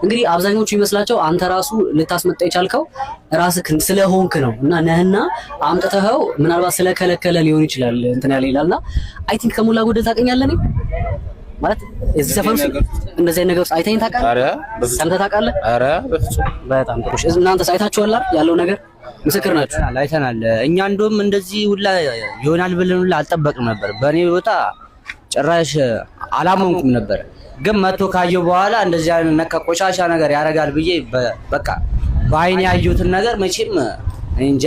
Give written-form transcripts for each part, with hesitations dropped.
እንግዲህ አብዛኞቹ ይመስላቸው አንተ ራሱ ልታስመጣ የቻልከው ራስህ ስለሆንክ ነው እና ነህና አምጥተኸው ምናልባት ስለከለከለ ሊሆን ይችላል እንትን ያለ ይላልና I think ከሞላ ጎደል ታውቀኛለህ። እኔ ማለት እዚህ ሰፈር ውስጥ እንደዚህ አይነት ነገር ውስጥ አይተኸኝ ታውቃለህ? ኧረ በፍጹም። ሰምተህ ታውቃለህ? ኧረ በፍጹም። በጣም ጥሩ። እሺ፣ እናንተስ አይታችኋል አይደል? ያለው ነገር ምስክር ናችሁ። አይተናል። እኛ እንደውም እንደዚህ ሁላ ይሆናል ብለን ሁላ አልጠበቅም ነበር። በእኔ ቦታ ጭራሽ አላመንኩም ነበር። ግን መቶ ካየው በኋላ እንደዚህ አይነት ነካ ቆሻሻ ነገር ያደርጋል ብዬ በቃ በአይኔ ያየሁትን ነገር መቼም እኔ እንጃ።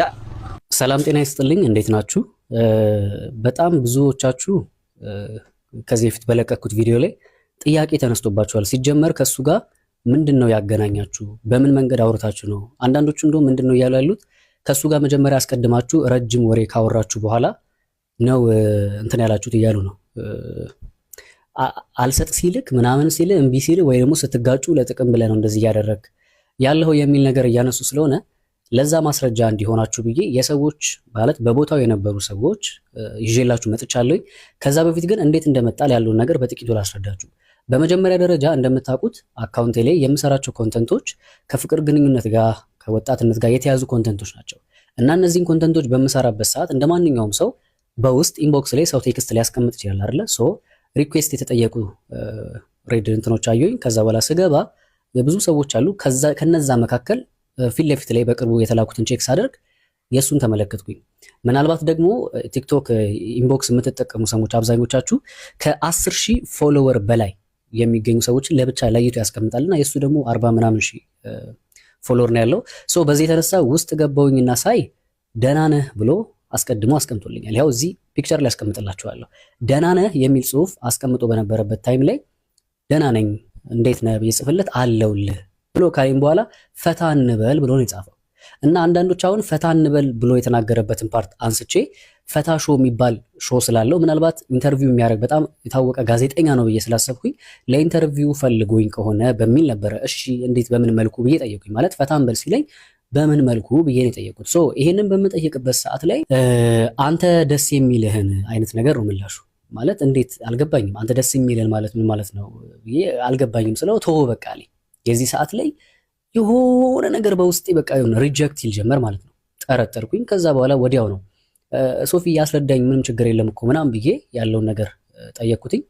ሰላም ጤና ይስጥልኝ። እንዴት ናችሁ? በጣም ብዙዎቻችሁ ከዚህ በፊት በለቀኩት ቪዲዮ ላይ ጥያቄ ተነስቶባችኋል። ሲጀመር ከእሱ ጋር ምንድን ነው ያገናኛችሁ? በምን መንገድ አውርታችሁ ነው? አንዳንዶቹ እንደውም ምንድን ነው እያሉ ያሉት፣ ከእሱ ጋር መጀመሪያ አስቀድማችሁ ረጅም ወሬ ካወራችሁ በኋላ ነው እንትን ያላችሁት እያሉ ነው። አልሰጥ ሲልክ ምናምን ሲል፣ እምቢ ሲል ወይ ደግሞ ስትጋጩ ለጥቅም ብለህ ነው እንደዚህ እያደረግ ያለው የሚል ነገር እያነሱ ስለሆነ ለዛ ማስረጃ እንዲሆናችሁ ብዬ የሰዎች ማለት በቦታው የነበሩ ሰዎች ይዤላችሁ መጥቻለሁኝ። ከዛ በፊት ግን እንዴት እንደመጣል ያለውን ነገር በጥቂቱ ላስረዳችሁ። በመጀመሪያ ደረጃ እንደምታውቁት account ኤ ላይ የምሰራቸው content ኦች ከፍቅር ግንኙነት ጋር፣ ከወጣትነት ጋር የተያዙ content ኦች ናቸው እና እነዚህን content ኦች በምሰራበት ሰዓት እንደ ማንኛውም ሰው በውስጥ inbox ላይ ሰው text ሊያስቀምጥ ይችላል አይደለ? So request የተጠየቁ red እንትኖች አየሁኝ። ከዛ በኋላ ስገባ የብዙ ሰዎች አሉ። ከነዛ መካከል ፊት ለፊት ላይ በቅርቡ የተላኩትን check ሳደርግ የእሱን ተመለከትኩኝ። ምናልባት ደግሞ ቲክቶክ inbox የምትጠቀሙ ሰዎች አብዛኞቻችሁ ከ10,000 follower በላይ የሚገኙ ሰዎችን ለብቻ ለይቶ ያስቀምጣልና የእሱ ደግሞ 40 ምናምን ሺህ follower ነው ያለው። So በዚህ የተነሳ ውስጥ ገባሁኝና ሳይ ደህና ነህ ብሎ አስቀድሞ አስቀምጦልኛል። ያው እዚህ picture ላይ አስቀምጥላችኋለሁ። ደህና ነህ የሚል ጽሁፍ አስቀምጦ በነበረበት time ላይ ደህና ነኝ፣ እንዴት ነህ ብዬ ጽፍለት አለውልህ ብሎ ካለኝ በኋላ ፈታ እንበል ብሎ ነው የጻፈው። እና አንዳንዶች አሁን ፈታ እንበል ብሎ የተናገረበትን part አንስቼ ፈታ show የሚባል show ስላለው ምናልባት interview የሚያደርግ በጣም የታወቀ ጋዜጠኛ ነው ብዬ ስላሰብኩኝ ለ interview ፈልጎኝ ከሆነ በሚል ነበረ። እሺ እንዴት በምን መልኩ ብዬ ጠየቁኝ። ማለት ፈታ እንበል ሲለኝ በምን መልኩ ብዬ ነው የጠየቁት። So ይሄንን በምጠይቅበት ሰዓት ላይ አንተ ደስ የሚልህን አይነት ነገር ነው ምላሹ። ማለት እንዴት አልገባኝም። አንተ ደስ የሚልህን ማለት ምን ማለት ነው ብዬ አልገባኝም ስለው ተወው በቃ አለኝ። የዚህ ሰዓት ላይ የሆነ ነገር በውስጤ በቃ የሆነ reject ይል ጀመር ማለት ነው። ጠረጠርኩኝ። ከዛ በኋላ ወዲያው ነው ሶፊ ያስረዳኝ፣ ምንም ችግር የለም እኮ ምናምን ብዬ ያለውን ነገር ጠየቅኩትኝ።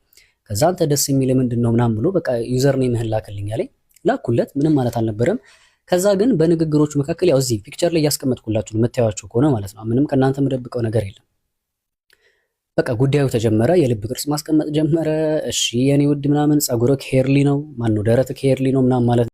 ከዛ አንተ ደስ የሚልህ ምንድን ነው ምናምን ብሎ በቃ username ህን ላክልኝ አለኝ። ላኩለት። ምንም ማለት አልነበረም። ከዛ ግን በንግግሮቹ መካከል ያው እዚህ picture ላይ እያስቀመጥኩላችሁ ነው የምታዩቸው ከሆነ ማለት ነው። ምንም ከእናንተ የምደብቀው ነገር የለም። በቃ ጉዳዩ ተጀመረ። የልብ ቅርጽ ማስቀመጥ ጀመረ። እሺ የኔ ውድ ምናምን፣ ጸጉርክ hairly ነው፣ ማነው ደረትክ hairly ነው ምናምን ማለት